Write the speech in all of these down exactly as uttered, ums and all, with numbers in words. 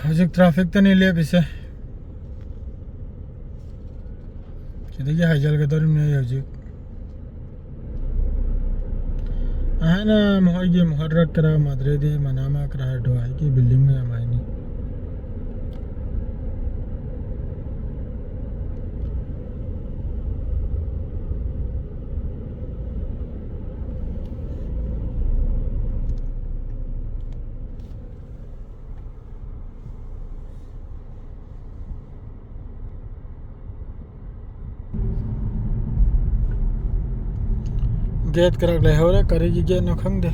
ꯍꯧꯖꯤꯛ ꯇ꯭ꯔꯥꯐꯤꯛꯇꯅꯤ ꯂꯦꯞꯄꯤꯁꯦ꯫ ꯁꯤꯗꯒꯤ ꯍꯥꯏꯖꯤꯜꯒꯗꯧꯔꯤꯕꯅꯤ ꯑꯩ ꯍꯧꯖꯤꯛ꯫ ꯑꯍꯥꯏꯅ ꯃꯈꯣꯏꯒꯤ ꯃꯨꯍꯔꯔꯠ ꯀꯔꯥ ꯃꯥꯗ꯭ꯔꯦꯗꯤ ꯃꯅꯥꯃ ꯀꯔꯥ ꯍꯥꯏꯗꯣ ꯑꯩꯒꯤ ꯕꯤꯜꯗꯤꯡ ꯃꯌꯥꯝ ꯍꯥꯏꯅꯤ꯫ ꯒꯦꯠ ꯈꯔ ꯂꯩꯍꯧꯔꯦ꯫ ꯀꯔꯤꯒꯤ ꯒꯦꯠꯅꯣ ꯈꯪꯗꯦ꯫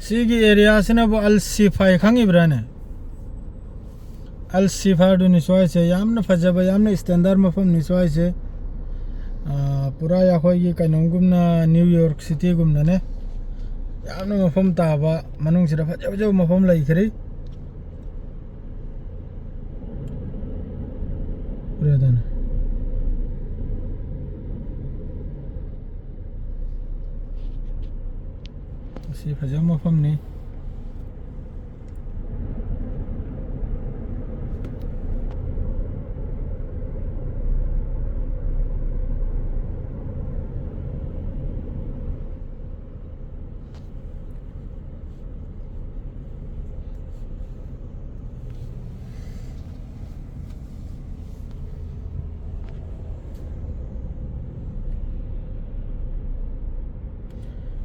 ꯁꯤꯒꯤ ꯑꯦꯔꯤꯌꯥꯁꯤꯅꯕꯨ ꯑꯜ ꯁꯤꯐꯥꯏ ꯈꯪꯉꯤꯕ꯭ꯔꯥꯅꯦ? ꯑꯜ ꯁꯤꯐꯥꯗꯨꯅꯤ ꯁ꯭ꯋꯥꯏꯁꯦ꯫ ꯌꯥꯝꯅ ꯐꯖꯕ, ꯌꯥꯝꯅ ꯁ꯭ꯇꯦꯟꯗꯔ ꯃꯐꯝꯅꯤ ꯁ꯭ꯋꯥꯏꯁꯦ꯫ ꯑꯥ, ꯄꯨꯔꯥ ꯑꯩꯈꯣꯏꯒꯤ ꯀꯩꯅꯣꯝꯒꯨꯝꯅ, ꯅ꯭ꯌꯨ ꯌꯣꯔꯛ ꯁꯤꯇꯤꯒꯨꯝꯅꯅꯦ꯫ ꯌꯥꯝꯅ ꯃꯐꯝ ꯇꯥꯕ, ꯃꯅꯨꯡꯁꯤꯗ ꯐꯖ ꯐꯖꯕ ꯃꯐꯝ ꯂꯩꯈ꯭ꯔꯦ꯫ ꯄꯨꯔꯥꯗꯅ꯫ ꯑꯁꯤ ꯐꯖꯕ ꯃꯐꯝꯅꯤ꯫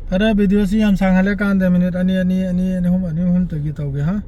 ꯐꯔꯦ, ꯚꯤꯗꯤꯑꯣꯁꯤ ꯌꯥꯝ ꯁꯥꯡꯍꯜꯂꯀꯥꯟꯗ ꯃꯤꯅꯤꯠ ꯑꯅꯤ, ꯑꯅꯤ, ꯑꯅꯤ, ꯑꯅꯤ, ꯑꯍꯨꯝ, ꯑꯅꯤ, ꯑꯍꯨꯝꯇꯒꯤ ꯇꯧꯒꯦ, ꯍꯥ?